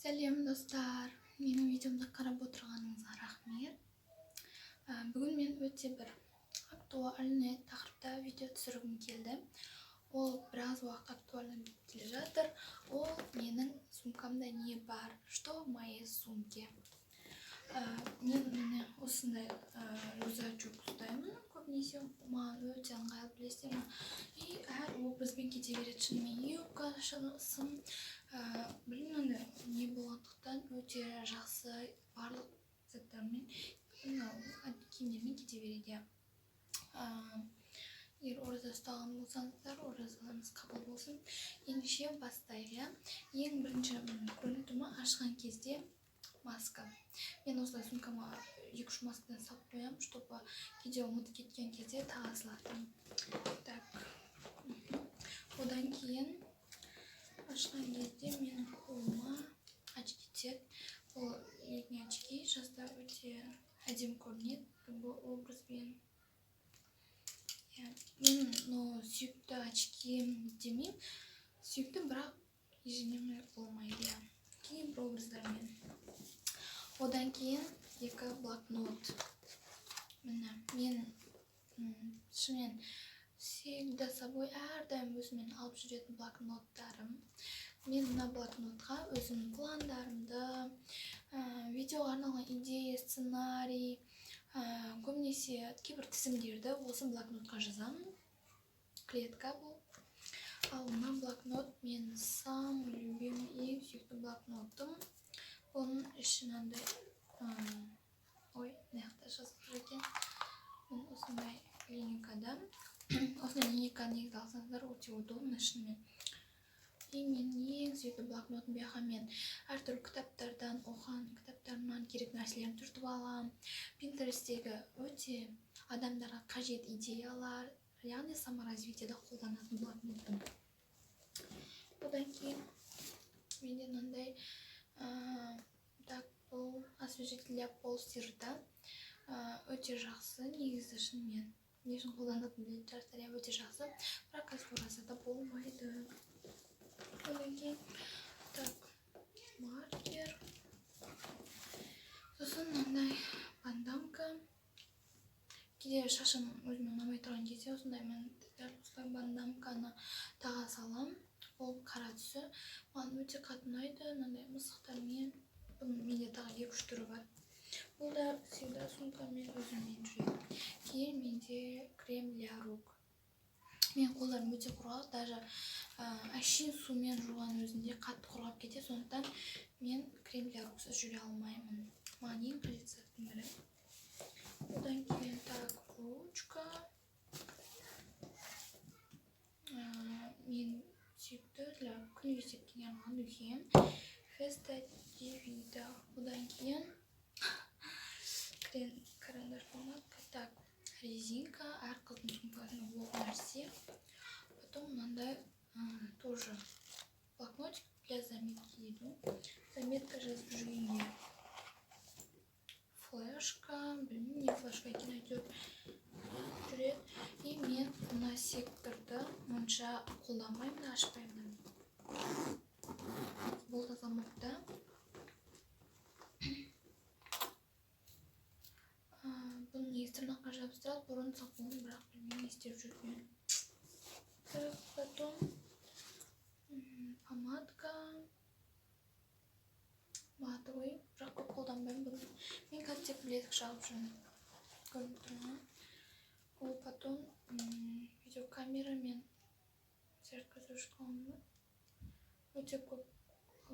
Сәлем, достар! Менің видеомды қарап отырғаныңызға рахмет. Бүгін мен өте бір актуальный тақырыпта видео түсіргім келді. Ол біраз уақыт актуальный болып келе жатыр. Ол менің сумкамда не бар, что в моей сумке. Мен міне осындай рюкзачок ұстаймын көбінесе. Маған өте ыңғайлы, білесіздер ма, и әр образбен кете береді шынымен. Юбка, сым, білмеймін, андай не болғандықтан, өте жақсы, барлық заттармен, мынау киімдермен кете береді, иә. Егер ораза ұстаған болсаңыздар, оразаларыңыз қабыл болсын. Ендеше бастайық, иә. Ең бірінші, көрініп тұр ма, ашқан кезде маска. Мен осылай сумкама екі үш маскадан салып қоямын, чтобы кейде ұмытып кеткен кезде таға салатын. Так, одан кейін ашқан кезде менің қолыма очки түседі. Бұл летний очки, жазда өте әдемі көрінеді бұл образбен, иә. Менің, ну, сүйікті очки демеймін, сүйікті, бірақ ежедневный болмайды, иә, кейбір образдармен. Одан кейін екі блокнот. Міне, мен шынымен всегда с собой, әрдайым өзіммен алып жүретін блокноттарым. Мен мына блокнотқа өзімнің пландарымды, видеоға арналған идея, сценарий, көбінесе кейбір тізімдерді осы блокнотқа жазамын. Клетка бұл. Ал мына блокнот менің самый любимый, ең сүйікті блокнотым. Бұның іші мынандай, ой, мына жақта жазып тұр екен. Міне, осындай линейкада. Осындай линейка негізі алсаңыздар, өте удобно шынымен. И менің ең сүйікті блокнотым. Бұяққа мен әртүрлі кітаптардан, оқыған кітаптарымнан керек нәрселерді түртіп аламын. Пинтересттегі өте адамдарға қажет идеялар, яғни саморазвитиеда қолданатын блокнотым. Одан кейін менде мынандай, так, бұл освежитель для полости рта. Өте жақсы негізі шынымен. Не үшін қолданатынын білетін шығарсыздар, иә. Өте жақсы, бірақ қазір оразада болмайды. Одан кейін, так, маркер, сосын мынандай банданка. Кейде шашым өзіме ұнамай тұрған кезде осындай мен дәл осылай банданканы таға саламын. Ол қара түсі маған өте қатты ұнайды, мынандай мысықтармен. Бұның менде тағы екі үш түрі бар. Бұл да всегда сумкамен өзіммен жүреді. Кейін менде крем для рук. Менің қолдарым өте құрғақ, даже әшейін сумен жуған өзінде қатты құрғап кетеді. Сондықтан мен крем для руксыз жүре алмаймын, маған ең қажетті заттың бірі. Одан кейін, так, ручка, мен сүйікті для күніге сепкенге арналған духи Феста Дивида. Одан кейін крем, карандаш, помадка, так, резинка, әр қыздың сумкасында болатын нәрсе. Потом мынандай тоже блокнотик для заметки дейді ғой, заметка жазып жүргенге. Флешка, білмеймін не флешка екенін, әйтеуір жүреді. И мен мына секторды онша қолданбаймын да, ашпаймын да. Бұл да замокта. Бұны негізі тырнаққа жабыстырады, бұрын салып, бірақ білмеймін не істеп жүрген. Так, потом помадка матовый, бірақ көп қолданбаймын бұны. Мен қазір тек блеск жағып жүрмін, көрініп тұр ма. Ол потом видеокамерамен зарядкасы өшіп қалған ба. Өте көп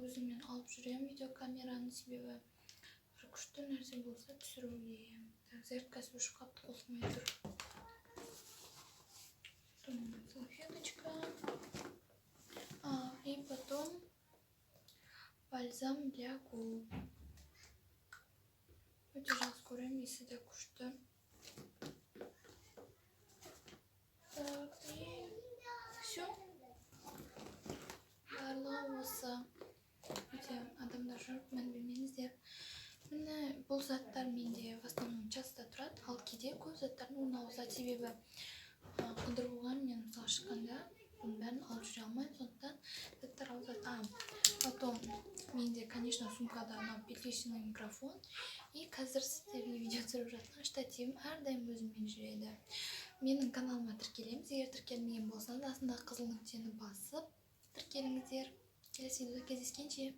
өзіммен алып жүремін видеокамераны, себебі бір күшті нәрсе болса түсіруге. Так, зарядкасы өшіп қалыпты, қосылмай тұр. Потом салфеточка, и потом бальзам для губ. Өте жақсы көремін, иісі де күшті. Так, и все, барлығы осы. Өте адамдар жүріп, мән бермеңіздер. Міне, бұл заттар менде в основном часто тұрады, ал кейде көп заттардың орны ауысады, себебі қыдыруға мен, мысалы, шыққанда бұның бәрін алып жүре алмаймын. Сондықтан заттардың Заттар ауысады. А потом менде, конечно, сумкада анау петличный микрофон и қазір сіздерге видео түсіріп жатқан штативім әрдайым өзіммен жүреді. Менің каналыма тіркелеміз. Егер тіркелмеген болсаңыз, астындағы қызыл нүктені басып тіркеліңіздер. Келесі видеода кездескенше!